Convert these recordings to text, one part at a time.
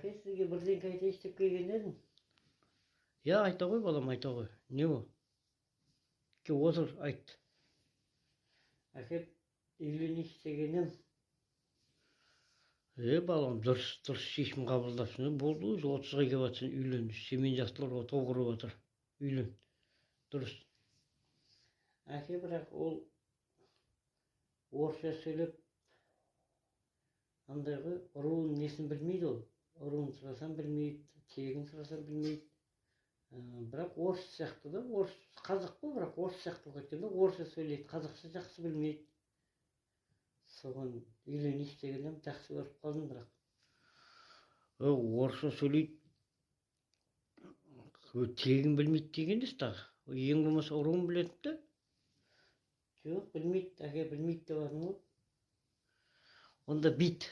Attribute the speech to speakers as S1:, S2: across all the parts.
S1: Әке, сізге бірдеңке айтайыншы деп келген едім.
S2: Иә, айта ғой, балам, айта ғой. Не ол? Кел, отыр, айт.
S1: Әке, үйленейінші деген едім.
S2: Е, балам, дұрыс, дұрыс шешім қабылдапсың. Болды, өзі 30-ға келіп жатсың, үйлен. Сенімен жастылар отау құрып жатыр. Үйлен. Дұрыс.
S1: Әке, бірақ ол орысша сөйлеп, андай ғой, руын, несін білмейді ол. Руын сұрасам, білмейді, тегін сұрасам, білмейді. Бірақ орыс сияқты да, орыс, қазақ қой, бірақ орыс сияқты болып кеткен да, орысша сөйлейді, қазақша жақсы білмейді. Соған үйленейінші деген едім, жақсы көріп қалдым бірақ.
S2: Е, орысша сөйлейді, тегін білмейді деген несі тағы? Ең болмаса руын біледі да.
S1: Жоқ, білмейді, әке, білмейді деп жатырмын ғой.
S2: Онда бүйт.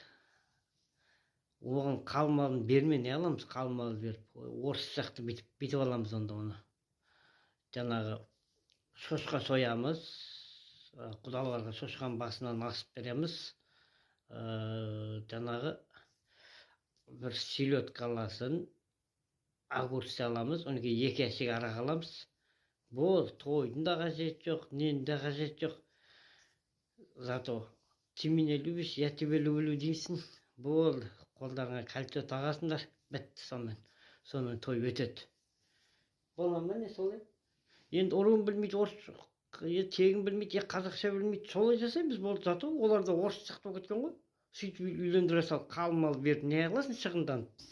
S2: Оған қалың малын берме, не аламыз қалың мал беріп? Орыс сияқты бүйтіп, бүйтіп аламыз онда оны. Жаңағы шошқа соямыз, құдаларға шошқаның басынан асып береміз. Жаңағы бір селедка аласың, огурцы аламыз, одан кейін екі ящик арақ аламыз. Болды, тойдың да қажеті жоқ, ненің де қажеті жоқ. Зато «Ты меня любишь, я тебя люблю» дейсің. Болды, қолдарыңа кольцо тағасыңдар, бітті сонымен. Сонымен той өтеді.
S1: Бола ма, не, солай?
S2: Енді руын білмейді, орыс, е, тегін білмейді, е, қазақша білмейді, солай жасаймыз, болды. Зато олар да орыс сияқты болып кеткен ғой. Сөйтіп үйлендіре сал, қалың мал беріп не қыласың шығынданып.